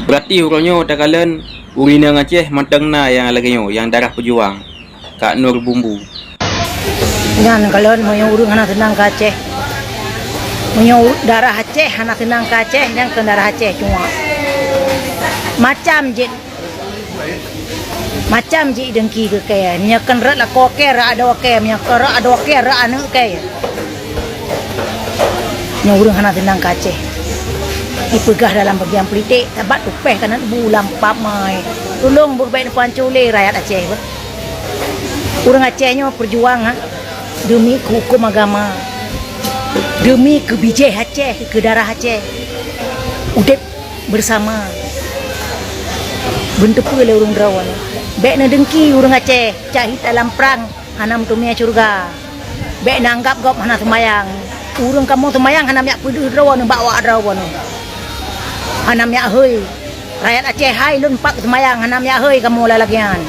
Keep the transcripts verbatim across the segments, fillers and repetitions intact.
Beurati uroe nyoe takalon ureueng inong Aceh mantong na nyang lagèe nyoe, nyang darah peujuang, Kak Nur Bumbu. Nyan kalon meunyoe ureueng hana seunang keu Aceh. Meunyoe darah Aceh hana seunang keu Aceh, nyan keu darah Aceh cuma. Macam jih Macam jih dengki keu kèe, nyoe kan rot lakoe kèe, rot adoe kèe, nyoe kan rot adoe kèe, rot aneuk kèe. Nyoe ureueng hana seunang keu Aceh. Ipeugah dalam bagian politik, sabat tupèh keunan bu lam pap mai. Tulông beubèk neupancô lé rakyat Aceh beuh. Ureueng Aceh nyoe peujuang, ha, demi keu huköm agama. Demi keu bijèh Aceh, keu darah Aceh. Udép beusama. Beuteupeue lé ureueng droe nyoe. Bèk neudengki ureueng Aceh, cahit dalam prang hana meuteumèe syeuruga. Bèk neuanggap gob hana seumayang. Ureueng kamoe seumayang hana miak peudeuh droe nyoe bak awak droe nyoe. Hana miak hôi. Rakyat Aceh hai lôn pat seumayang hana miak hôi kamoe lalakèe nyan.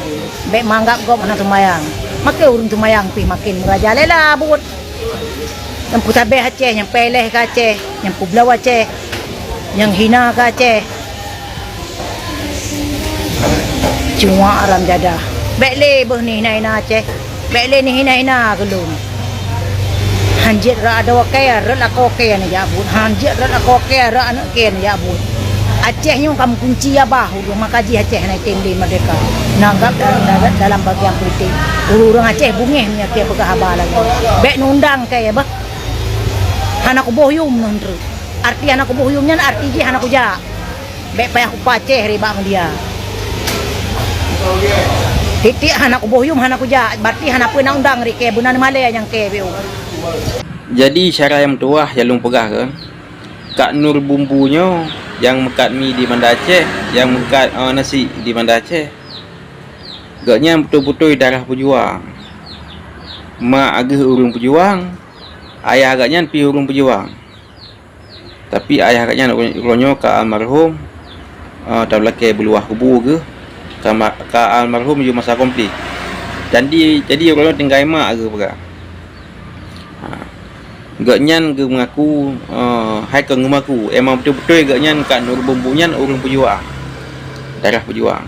Bèk meuanggap gob hana seumayang. Makai ureueng seumayang pih makin meurajalela buet. Nyang peutabeh Aceh, nyang peuéléh keu Aceh, nyang peubloe Aceh, nyang hina keu Aceh. Cuak haram jadah. Bèk lé beuh neuhina-hina Aceh. Bèk lé neuhina-hina keu lôn. Han jeuet rot adoe kèe, rot lakoe kèe neujak buet. Han jeuet rot lakoe kèe, rot aneuk kèe neujak buet. Aceh nyoe ka meukunci babah ureueng, maka jih Aceh hana jitem lé meurdeka. Neuanggap dalam, dalam, dalam bagian politik. Ureueng-ureueng Aceh beungèh meunyoe kèe peugah haba lagèe nyan. Bèk neuundang kèe beuh. Hana kuboh yum neuh treuk. Arti hana kuboh yum nyan arti jih hana kujak. Bèk payah kupacéh ribak media. Tieb-tieb hana kuboh yum hana kujak, berarti hana peue na undang rikée, beuna neumalée nyang kée beu. Jadi syedara nyang meutuwah nyang lôn peugah keu Kak Nur Bumbu nyoe nyang meukat mi di Banda Aceh, nyang meukat, eh, nasi di Banda Aceh. Gobnyan beutôi-beutôi darah peujuang. Ma geuh ureuëng peujuang, ayah gobnyan pih ureuëng peujuang. Tapi ayah gobnyan uroe nyoe ka almarhum, eh, tapeulakée beuluwah kubu geuh, ka ma-, ka almarhum yôh masa konflik. Jadi, jadi uroe nyoe tinggai mak geuh peugah. Ha. Gobnyan geumeungaku, eh, hai kon geumeungaku, emang beutôi-beutôi gobnyan Kak Nur Bumbu nyan ureuëng peujuang, darah peujuang.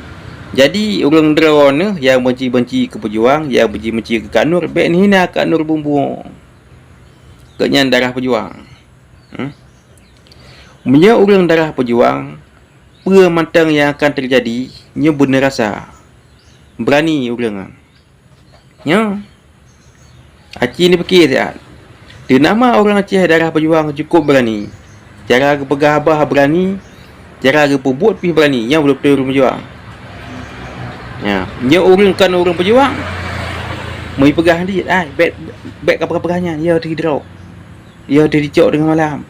Jadi, ureuëng droeneuh nyang benci-benci keu peujuang, nyang benci-benci keu Kak Nur, bék neuhina Kak Nur Bumbu. Gobnyan darah peujuang. Hmm? Meunyoe ureuëng darah peujuang, peue mantong nyang akan teujadi, nyoe beuneuh rasa. Beurani ureuëng nyan. Nyoe. Aci neupiké siat. Teunama ureuëng Aceh darah peujuang cukôp beurani. Cara geupeugah haba beurani, cara geupeubuet pih beurani, nyan beutôi-beutôi ureuëng peujuang. Nyan, nyoe ureuëng kon ureuëng peujuang, meuipeugah dit, ai, bék, bék kapeugah-peugah nyan, ya teuh droe. Ya teuh dicok teungoh malam.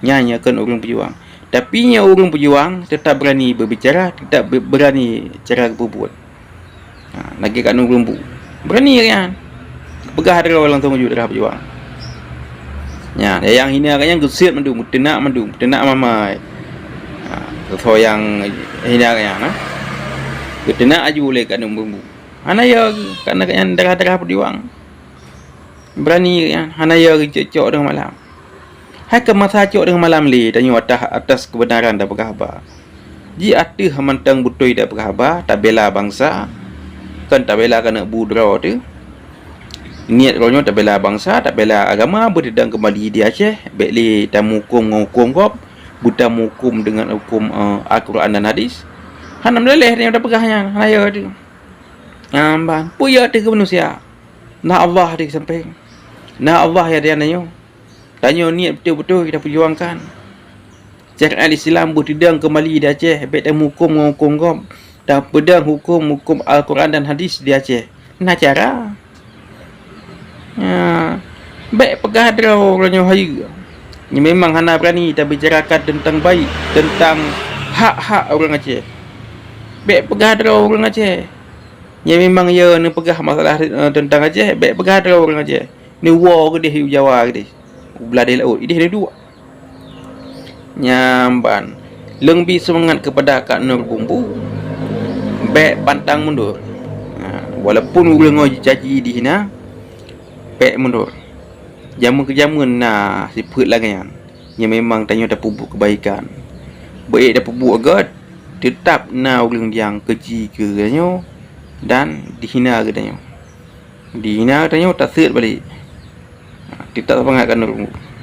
Nyan, nyan kon ureuëng peujuang. Tapi nyoe ureuëng peujuang teutap beurani beubicara, teutap be-, beurani cara geupeubuet. Ha, lagée Kak Nur Bumbu. Beurani gobnyan. Peugah droe langsung aju darah peujuang. Nyan, nyang hina gobnyan geusiet mandum, geuteunak mandum, geuteunak mamai. Ha, soe nyang hina gobnyan, ha? Geuteunak aju lé Kak Nur Bumbu. Hana ya, karena gobnyan darah-darah peujuang. Beurani gobnyan, hana ya geucok-cok teungoh malam. Hai ka masa cok teungoh malam lé tanyoe atas, atas keubeunaran tapeugah haba. Ji ateueh mantong beutôi tapeugah haba, tabela bansa, kon tabela keuneuk bu droe teuh. Niet droe nyoe tabela bansa, tabela agama, beuteudong keumali di Aceh, bék lé tameuhuköm ngon huköm gob, beutameuhuköm deungon huköm, eh, Al-Quran dan Hadis. Hana meuleleh tanyoe tapeugah nyan, hana ya teuh. Nyan ban, peue ya teuh keu manusia? Na Allah di sampéng. Na Allah ya di ateueh nyoe. Tanyoe niet beutôi-beutôi tapeujuangkan syariat Islam beuteudong keumali di Aceh, bék tameuhuköm ngon huköm gob, tapeudong huköm-huköm Al-Quran dan Hadis di Aceh. Na cara. Ya, bék peugah droe uroe nyoe hayeue. Nyoe memang hana beurani tabicarakan teuntang baik, teuntang hak-hak ureuëng Aceh. Bék peugah droe ureuëng Aceh. Nyan memang ya neupeugah masalah, eh, teuntang Aceh, bék peugah droe ureuëng Aceh. Neuwoe keudeh u Jawa keudeh, u blah laôt, ideh neuduek. Nyan ban, lôn bi seumangat keupada Kak Nur Bumbu, bék pantang mundur. Ha, walaupun ureuëng nyoe jicaci dihina, bék mundur. Jameun keu jameun na sifeuet lagée nyan. Nyan memang tanyoe tapeubuet keubaikan. Beu ék tapeubuet gét, Teutab na ureuëng nyang keuji keu geutanyoe dan dihina geutanyoe. Dihina geutanyoe, taseuet balek. Ha, teutab seumangat keu aneuk ureuëng.